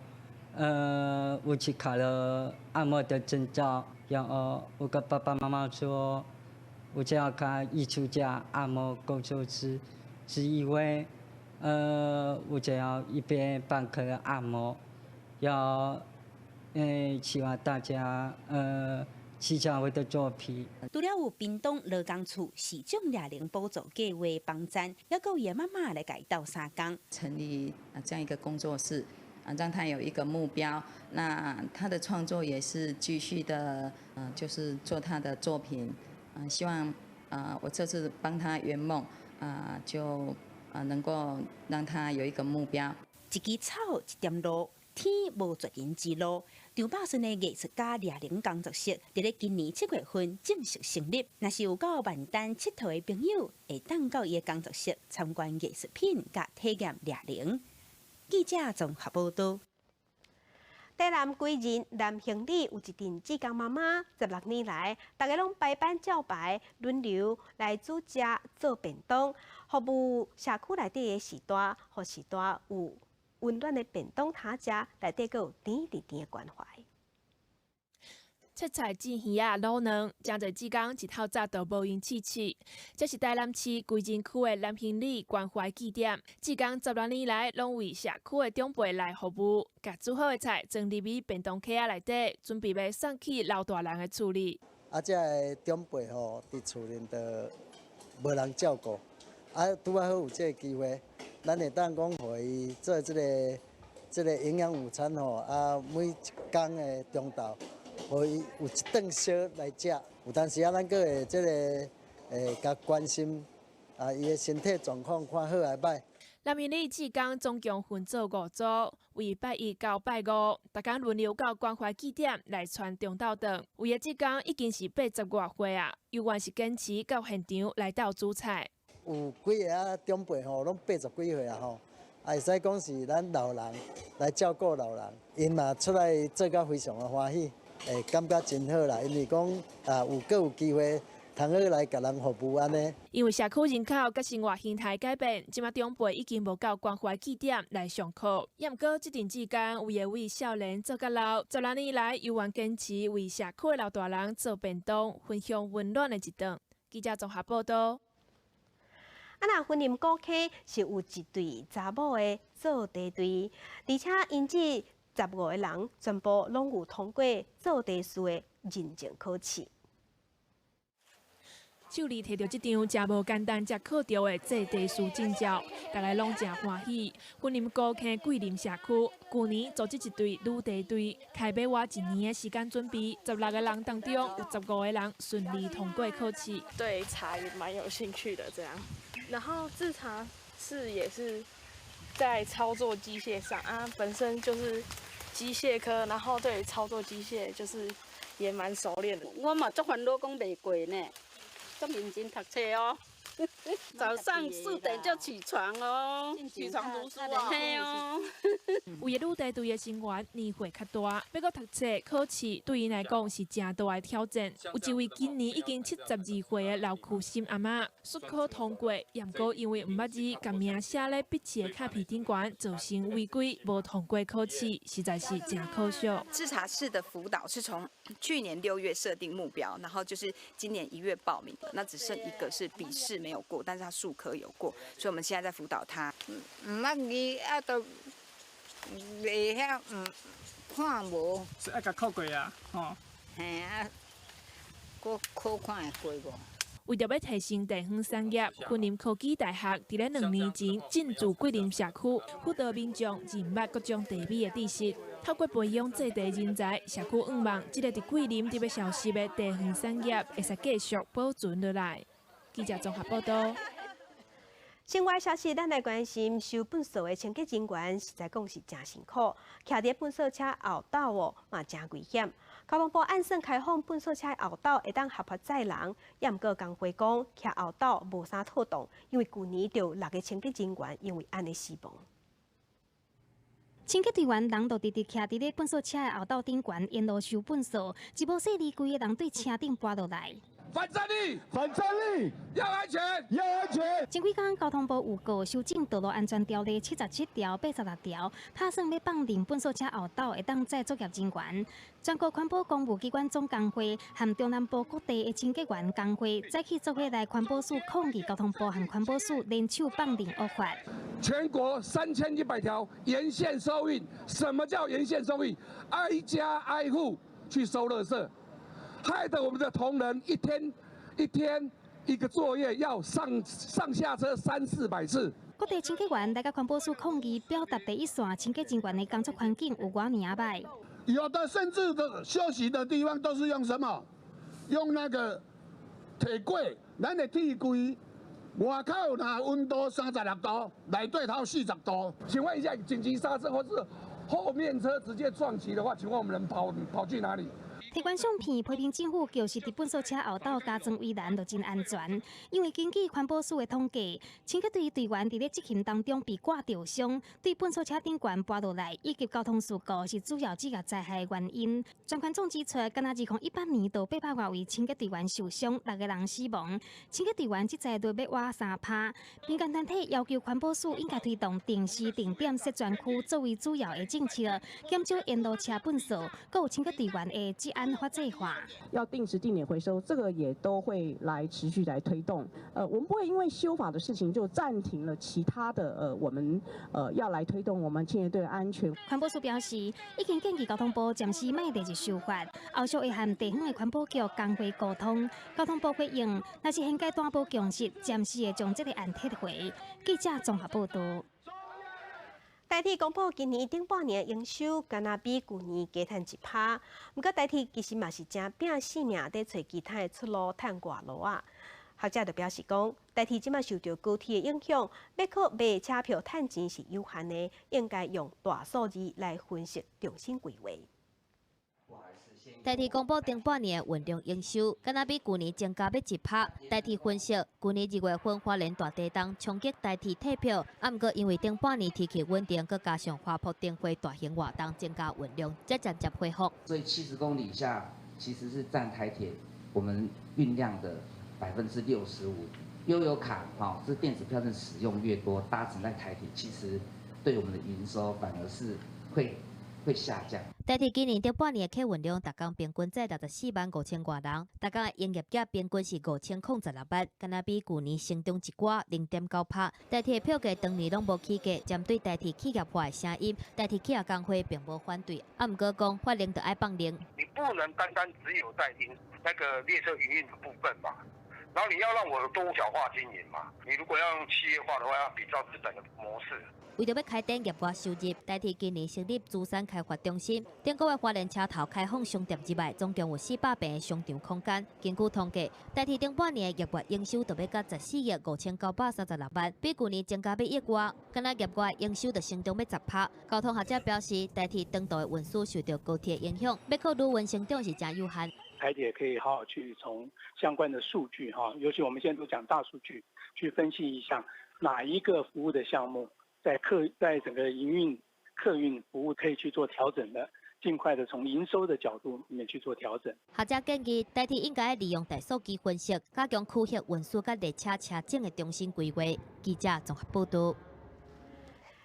我去考了按摩的证照，然后我跟爸爸妈妈说，我就要开艺术家按摩工作室，是因为，我就要一边帮客人按摩，要，希望大家欣赏我的作品。除了有屏东劳工处视障掠灵补助计划帮赞，犹阁有伊妈妈来共伊斗相共。成立啊这样一个工作室，啊让他有一个目标。那他的创作也是继续的，就是做他的作品，希望我这次帮他圆梦，就能够让他有一个目标。一枝草，一点露，天无绝人之路。张百顺的艺术家掠灵工作室，伫咧今年7月份正式成立。若是有到万丹𨑨迌的朋友，会当到伊的工作室参观艺术品，佮体验掠灵。记者综合报道。台南归仁南兴里有一阵志工妈妈，16年来，逐家拢排班照排，轮流来煮食做便当，服务社区内底的序大，予序大有温暖的便当通食，内底阁有甜甜甜的关怀。切菜、煎鱼仔、卤卵，诚济志工一透早就无闲试试。这是台南市归仁区的南兴里关怀据点，志工16年来拢为社区的长辈来服务，共煮好的菜装入去便当盒仔内底，准备欲送去老大人的厝里。啊，这个长辈吼，伫厝里都无人照顾，啊，拄仔好有这个机会，咱会当讲予伊做这个营养午餐吼，啊，每一工的中昼。予伊有一顿烧来食，有当时啊，咱阁会这个会共关心啊，伊的身体状况看好抑歹。南兴里志工总共分做五组，为拜一到拜五，逐工轮流到关怀据点来传中昼顿。有的志工已经是80外岁啊，犹原是坚持到现场来斗煮菜。有几个啊长辈吼，拢80几岁啊吼，啊会使讲是咱老人来照顾老人，𪜶嘛出来做甲非常的欢喜。会感觉真好啦，因为讲啊，有阁有机会通好来共人服务按呢。因为社区人口佮生活形态改变，这马长辈已经无到关怀据点来上课。也毋过，这阵志工为会为少年做到老，16年来犹原坚持为社区的老大人做便当，分享温暖的一顿。记者综合报道。啊，若云林古坑是有一队查某的做茶队，而且𪜶这15个人全部拢有通过做茶师的认证考试。手里提著这张诚无简单才考著的做茶师证照，大家拢诚欢喜。云林古坑桂林社区旧年组织一队女茶队，开欲倚一年的时间准备，16个人当中有15个人顺利通过考试。对茶也蛮有兴趣的，这样。然后制茶室也是在操作机械上啊，本身就是机械科，然后对操作机械就是也蛮熟练的。我嘛足烦恼，讲袂过呢，足认真读册哦。早上4点就起床哦，起床读书啊。嘿哦。有的女茶队的成员年岁较大，欲阁读册考试，对𪜶来讲是诚大的挑战。有一位今年已经72岁的老区新阿嬷，术考通过，也毋过因为毋捌字，共名写咧笔试的卡片顶悬，造成违规，无通过考试，实在是诚可惜。制茶室的辅导是从去年6月设定目标，然后就是今年1月报名的，那只剩一个是笔试没有过，但是他术科有过，所以我们现在在辅导他。毋捌字啊，都袂晓，看无。是爱共考过啊，吼。嘿啊，阁考看会过无？为著欲提升地方产业，云林科技大学伫咧2年前进驻桂林社区，辅导民众认捌各种地米的知识。透过培养在地人才，社区向望这个伫桂林特别消失的地方产业，会使继续保存落来。记者综合报道。新闻消息，咱来关心收粪扫的清洁人员，实在讲是诚辛苦，徛伫粪扫车后斗哦，嘛诚危险。交通部按算开放粪扫车后斗会当合法载人，也毋过工会讲，徛后斗无啥妥当，因为旧年就有六个清洁人员因为按呢死亡。清洁队员人就直直徛伫咧粪扫车的后斗顶悬，沿路收粪扫，一无细腻，规个人对车顶跋落来。反站立，反站立，要安全，要安全。前几工交通部有告修正道路安全条例77条、86条，拍算欲放任粪扫车后斗会当载作业人员。全国环保公务机关总工会和中南部各地的清洁员工会早起做伙来环保署抗议交通部和环保署联手放任恶法。全国3100条沿线收运，什么叫沿线收运？挨家挨户去收垃圾。害得我们的同仁一天一天一个作业要上上下车三四百次。各地清洁员来共环保署抗议，表达第一线清洁人员的工作环境有偌尔仔䆀。有的甚至的休息的地方都是用什么？用那个铁柜，咱的铁柜外口若温度36度，内底头40度。请问一下，紧急刹车或是后面车直接撞击的话，请问我们能跑跑去哪里？提悬相片批评政府，就是伫粪扫车后斗加装围栏就真安全。因为根据环保署的统计，清洁队队员伫咧执勤当中被割著伤，对粪扫车顶悬跋落来，以及交通事故是主要职业灾害的原因。专员总指出，敢若2018年就800外位清洁队员受伤，六个人死亡。清洁队员职灾率欲倚3%。民间团体要求环保署应该推动定时定点设专区作为主要的政策，减少沿路车粪扫，阁有清洁队员的职安法制化。要定时定点回收，这个也都会来持续来推动。我们不会因为修法的事情就暂停了其他的我们要来推动我们清洁队的安全。环保署表示，已经建议交通部暂时莫列入修法，后续会和地方的环保局工会沟通。交通部回应，若是现阶段无共识，暂时会将这个案撤回。记者综合报道。台铁公布今年顶半年营收，敢若比旧年加趁1%。毋过台铁其实嘛是正拼性命伫揣其他的出路趁外路仔。学者就表示讲，台铁这马受著高铁的影响，欲靠卖车票趁钱是有限的，应该用大数字来分析，重新规划。台铁公布顶半年运量营收，敢若比旧年增加欲1%。台铁分析，旧年2月份花莲大地动冲击台铁退票，啊，毋过因为顶半年天气稳定，阁加上花博灯会大型活动增加运量，才渐渐恢复。所以70公里以下其实是占台铁我们运量的65%。悠游卡哈是电子票证使用越多，搭乘在台铁，其实对我们的营收反而是会下降。台铁今年顶半年的客运量，逐工平均载64万5千外人，逐工的营业额平均是5016万，敢若比旧年成长一寡0.9%。台铁票价长年拢无起价，针对台铁企业化的声音，台铁企业工会并无反对，啊，毋过讲法令就爱放任。你不能单单只有在营那个列车营运的部分嘛，然后你要让我多角化经营嘛，你如果要用企业化的话，要比照日本的模式。为著欲开展业外收入，台铁今年成立资产开发中心，顶个月花莲车头开放商店之外，总共有400坪的商场空间。根据统计，台铁顶半年的业外营收就欲到14亿5936万，比旧年增加欲亿外。敢若业外营收就成长欲10%。交通学者表示，台铁长途的运输受著高铁影响，欲靠旅运成长是诚有限。台铁可以好好去从相关的数据哈，尤其我们现在都讲大数据，去分析一下哪一个服务的项目在整个营运客运服务可以去做调整的，尽快的从营收的角度里面去做调整。学者建议，台铁应该利用大数据分析，加强区域运输佮列车车种的重新规划。记者综合报道。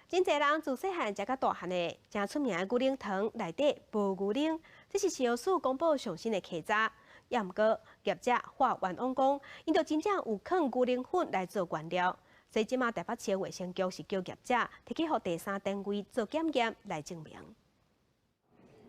真济人自细汉食到大汉的，诚出名的牛奶糖内底无牛奶，这是食药署公布上新的稽查。也毋过业者发冤枉讲，𪜶就真正有囥牛奶粉来做原料。所以這馬台北市衛生局是叫業者提去予第三單位做檢驗來證明。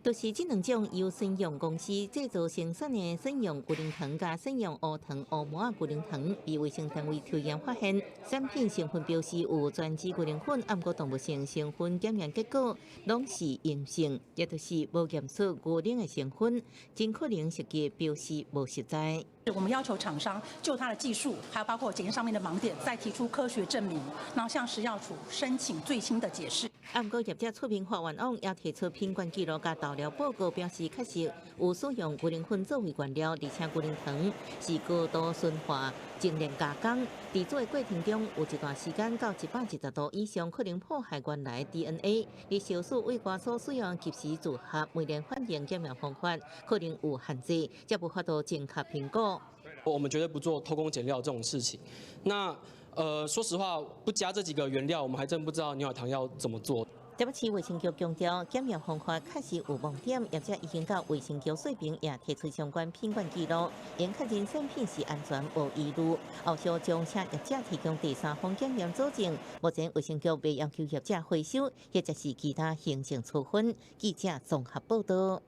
就是這兩種由神陽公司製造生產的神陽龜苓糖佮神陽烏糖烏毛仔龜苓糖，被衛生單位抽驗發現，產品成分標示有全脂龜苓粉，毋過動物性成分檢驗結果攏是陰性，也就是無驗出牛奶的成分，真可能設計標示無實在。我們要求廠商就它的技術，還有包括檢驗上面的盲點，再提出科學證明，然後向食藥署申請最新的解釋。毋過業者出面發願往，也提出品管記錄佮投料報告，表示確實有使用龜苓粉作為原料，而且龜苓糖是高度純化、精煉加工。製作的過程中，有一段時間到120度以上，可能破壞原來 DNA。佇小鼠胃外所使用及時組合酶鏈反應檢驗方法，可能有限制，才無法度正確評估。我們絕對不做偷工減料這種事情。那說實話，不加這幾個原料，我們還真不知道牛奶糖要怎麼做。台北市衛生局強調，檢驗方法確實有盲點，業者已經到衛生局說明，也提出相關品管記錄，應確認產品是安全無疑慮。後續將請業者提供第三方檢驗佐證。目前衛生局未要求業者回收，或者是其他行政處分。記者綜合報道。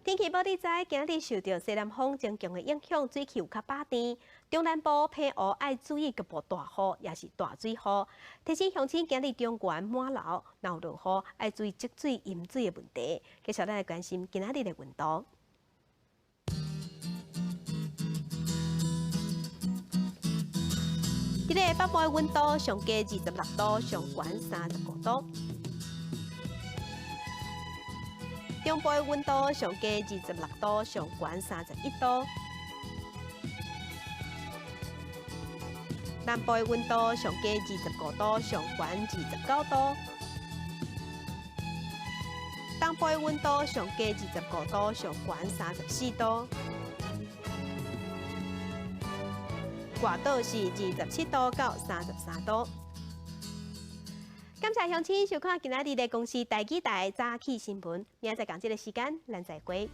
天氣報你知，今日受著西南風增強的影響，水氣有較飽甜。中南部澎湖愛注意局部大雨，也是大水雨。提醒鄉親今日中懸滿流，若有落雨，愛注意積水、淹水的問題。繼續咱來關心今仔日的溫度。這个北部的溫度上低26度，上懸35度。中部的溫度上低26度，上懸31度。南部的溫度上低25度，上懸29度。東部的溫度上低25度，上懸34度。外島是27度到33度。感謝鄉親收看今仔日的公視台語台早起新聞，明仔載仝這个時間，咱再會。